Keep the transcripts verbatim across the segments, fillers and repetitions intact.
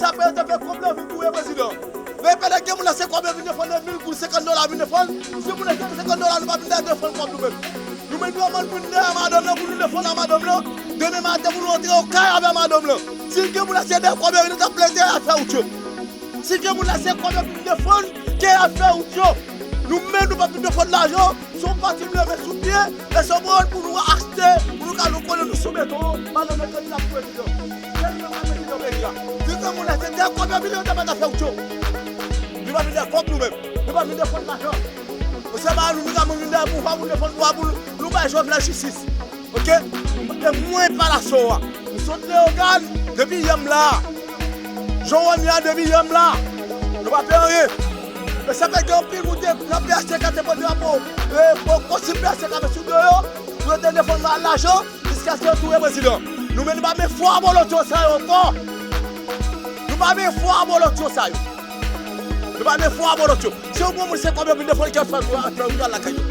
Apre yo te fè kòb la vin touye prezidan. Lè yo pèdè gen moun la se kòb yo vin defann, de mil goud, senkant dola vin defann. Si moun la se senkant dola, nou pa vin defann kòb nou menm. Nou menm nou ann vin dèyè madanm nan pou nou defann a madanm nan. Demen maten pou nou antre o kay avè madanm nan. Si gen moun la se dèyè kòb yo vin, nou t ap plede afè wout yo. Si gen moun la se kòb yo vin defann, ke afè wout yo. Nou menm nou pa vin defann lajan. Se yon pati nou leve sou pye, e se yon mwayen pou nou achte, pou nou ka nou konnen nou sou beton, madanm nan kandida pou prezidan. Se li menm k ap prezidan peyi a. Vin fè moun la se dèyè kòb yo vin, yo te mèt afè wout yo. Nou pa vin dèyè kòb nou menm. Nou pa vin defann lajan. Se pa nou, nou ka vin dèyè pouvwa pou nou defann pouvwa pou nou, nou bay Jovenel jistis. Oke? E mwen pa laso a. M sot Leyogàn, depi yè m la. Jan w wè m ye a, depi yè m la. Nou pa pè anyen. Men sa fè gen anpil moun te nan P H T K te pran drapo, e, pou konsi P H T K met sou do yo, pou yo te defann lajan, jiskaske yo touye prezidan. Nou menm nou pa men fwa abolotyo sa yo ankò. Nou pa men fwa abolotyo sa yo. Nou pa men fwa abolotyo. Si yo pran moun se kòb yo vin defann ki ap fè, ap fè, ap fè lakay yo.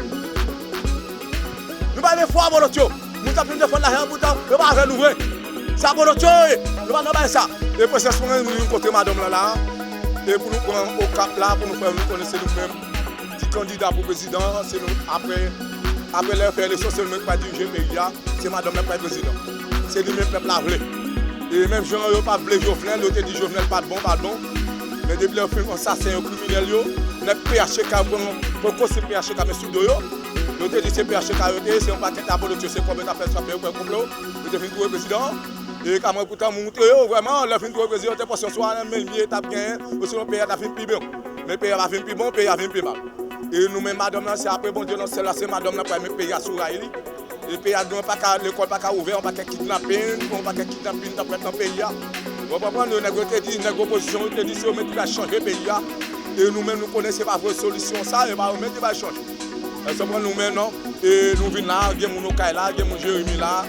Nou pa men fwa abolotyo. Moun k ap vin defann lajan poutan yo pa avè nou vre. Se abolotyo yo ye. Nou pa nan bagay sa. E prensès mwen, nou vin kontre madanm lan la. E pou nou pran Okap la, pou nou fè nou konnen se nou menm ki kandida pou prezidan, se nou, apre, apre lè yo fè eleksyon, se nou menm ki pral dirije peyi a. Se madanm nan k pral prezidan. Se li menm pèp la vle. E menm jan yo pa vle Jovenel, yo te di Jovenel pa t bon, pa t bon. Men depi lè yo fin ansasen yo, kriminèl yo, nèg P H T K yo pran, pran konsi P H T K met sou do yo. Yo te di se P H T K yo te ye, se yon pakèt abolotyo, se kòb yo t ap fè, sa fè yo kwè konplo. Yo te fin touye prezidan an. E kanmenm poutan moutre yo, vrèman, lè fin touye prezidan, yo te panse yon swa nan menm vye t ap genyen, osinon peyi a ta fin pi bon. Men peyi a pa fin pi bon, peyi a vin pi mal. E nou menm madanm nan, se apre Bondye nan syèl la, se madanm nan pral met peyi a sou ray li. E peyi a gen, pa ka, lekòl pa ka ouvè, yon pakèt kidnapin, yon pakèt kidnapin t ap fèt nan peyi a. Ou konprann, yo, nèg yo te di, nèg opozisyon yo te di se yo menm ki pral chanje peyi a. E nou menm nou konnen se pa vre solisyon sa, e pa yo menm ki pral chanje. Èske w konprann, nou menm non? E nou vin la, gen moun Okay la, gen moun Jeremi la,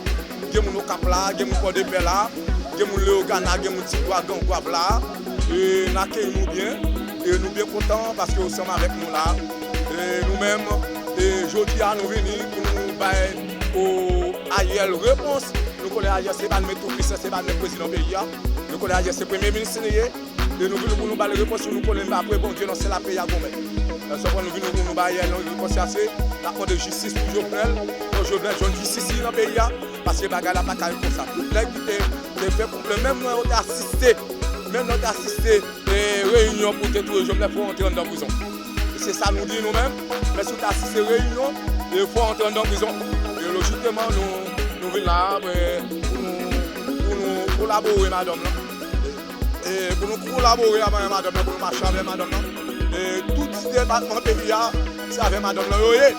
gen moun Okap la, gen moun Pòdepè la, gen moun Leyogàn la, gen moun Ti Gwav, Gran Gwav la. E n akeyi nou byen, e nou byen kontan paske yo ansanm avèk nou la. E nou menm, e jodi a nou vini pou nou bay o Ariel repons. Nou konnen Ariel se pa l menm tou pwisan, se pa l menm prezidan peyi a. Nou konnen Ariel se premye minis li ye. E nou vini pou nou ba l repons, nou konnen apre Bondye nan syèl la peyi a gon mèt. Èske w konprann, nou vini pou nou ba Ariel yon repons ase. N ap mande jistis pou Jovenel. Pou Jovenel jwenn jistis li nan peyi a. Paske bagay la pa ka ret konsa. Tout nèg ki te, te fè konplo, menm lè yo te asiste, menm lè yo te asiste, e, reyinyon pou te touye Jovenel, fò yo antre anndan prizon. E se sa nou di nou menm. Men si w te asiste reyinyon, e, fò w antre anndan prizon. E lojikman, nou, nou vin la, e, pou nou, pou nou kolabore madanm lan. E pou nou kolabore avè madanm nan, pou nou mache avè madanm nan. E tout depatman peyi a, se avè madanm nan yo ye.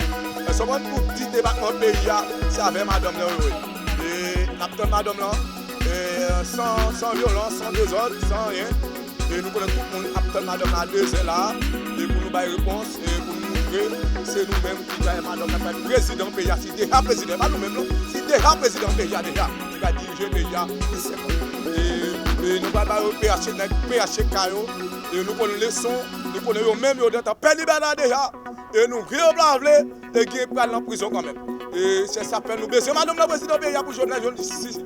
Èske w konprann, tout depatman peyi a, se avè madanm nan yo ye. E n ap tann madanm lan, e san, san vyolans, san dezòd, san anyen. E nou konnen tout moun ap tann madanm lan a de zè la, e pou nou bay repons, e pou nou montre se nou menm ki bay madanm lan fè prezidan peyi a, si deja prezidan, e pa nou menm non, si deja prezidan peyi a deja. Ki va dirije peyi a, se sèl. E, e nou pral ba yo P H T, nèg P H T K yo, e nou konnen leson, nou konnen yo menm yo gentan pèdi bèl la deja, e nou vle yo pa vle, e gen pral nan prizon kanmenm. E se sa fè nou bezwen madanm nan prezidan peyi a pou Jovenel jwenn jistis.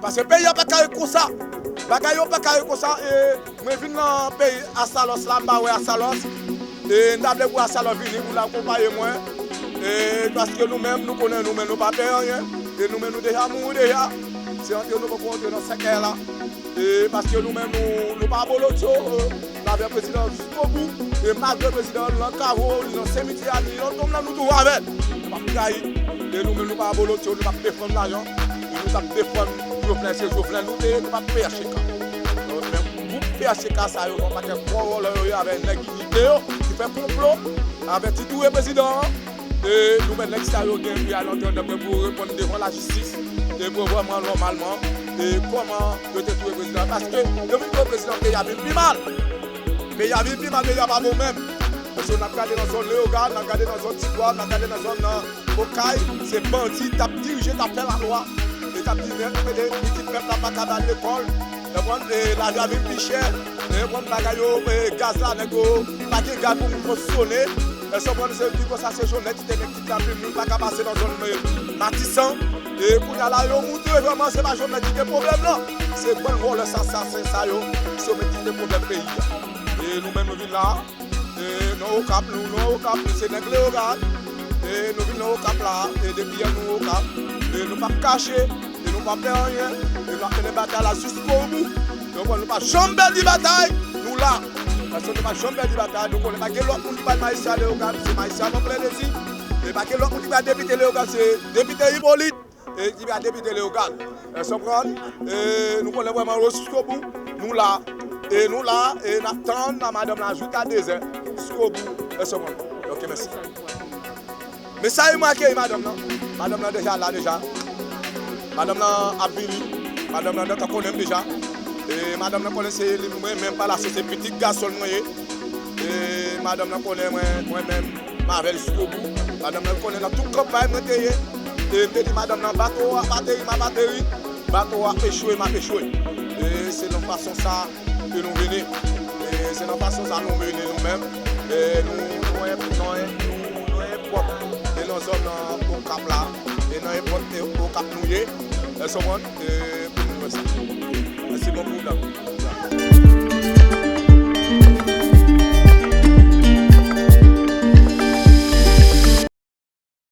Paske peyi a pa ka ret konsa. Bagay yo pa ka ret konsa, e mwen vin nan peyi Asalòs la, m pa wè Asalòs. E n ta vle pou Asalòs vini pou l akonpaye mwen. E paske nou menm, nou konnen nou menm, nou pa pè anyen. E nou menm, nou deja mouri deja. Se antre nou poko antre nan sèkèy la. E paske nou menm, nou, nou pa abolotyo, e, n avè prezidan an jiskobou. E malgre prezidan an nan kavo, li nan simityè a, li nan tonm lan, nou toujou avè l. Nou p ap trayi. E nou menm, nou pa abolotyo, nou p ap defann lajan. E nou t ap defann Jovenel, se Jovenel nou te ye, nou pa P H T K. Men gwoup P H T K sa yo, se yon pakèt gwo vòlè yo ye avè nèg inite yo ki fè konplo avèk ti touye prezidan an. E nou menm nèg sa yo gen pou y al antre anndan prizon pou yo reponn devan lajistis. E pou yo vrèman nòmalman, e kòman yo te touye prezidan an. Paske yo vin touye prezidan, peyi a vin pi mal. Peyi a vin pi mal, peyi a pa bon menm. Paske n ap gade nan zòn Leyogàn, n ap gade nan zòn Ti Gwav, n ap gade nan zòn nan Okay, se bandi t ap dirije, t ap fè lalwa. E t ap di nèg, pitit pèp la pa ka al lekòl. Ou konprann, e, lavi a vin pi chè. Ou konprann, bagay yo, e, gaz la, nèg yo pa gen gaz pou moun fonksyone. Èske w konprann, se di konsa, se Jovenel ki te gen kidnapin, moun pa ka pase nan zòn, e, Matisan. E kounye a la, yo moutre vrèman se pa Jovenel ki te pwoblèm nan. Se bann vòlè, sa, asasen sa yo, se yo menm ki te pwoblèm peyi a. E nou menm nou vin la, e nan Okap, nou nan Okap, nou se nèg Leyogàn. E nou vin nan Okap la, e depi yè nou Okap. E nou p ap kache, e nou p ap pè anyen. E n ap mennen batay la jiskobou. Donk nou pa janm pèdi batay, nou la. Paske nou pa janm pèdi batay, nou konnen pa gen lòt moun ki pral majistra Leyogàn, se majistra Vanplen Dezi. E pa gen lòt moun ki pral depite Leyogàn, se depite Ipolit. E ki pral depite Leyogàn. Èske w konprann? E nou konnen vrèman yo jiskobou, nou la. E nou la, e n ap tann nan madanm la jis a dezè, jiskobou. Èske w konprann? Ok, mèsi. Men sa e mwen akeyi madanm nan. Madanm nan deja la deja. Madanm nan ap vini. Madanm nan gentan konnen m deja. E madanm nan konnen se li mwen menm pa la, se pitit gason l mwen ye. E madanm nan konnen mwen, mwen menm, m avè l jiskobou. Madanm nan konnen nan tout kanpay mwen te ye. E m te di madanm nan, bato a ap ateri, m ap ateri. Bato a ap echwe, m ap echwe. E se nan fason sa ke nou vini. E se nan fason sa nou vini nou menm. E nou, nou, nou, nou, nou enpòt. E nan zòn nan Okap la. E nan enpòt e Okap nou ye. Èske w konprann? E pou nou wè sa. Mèsi bokou, dam.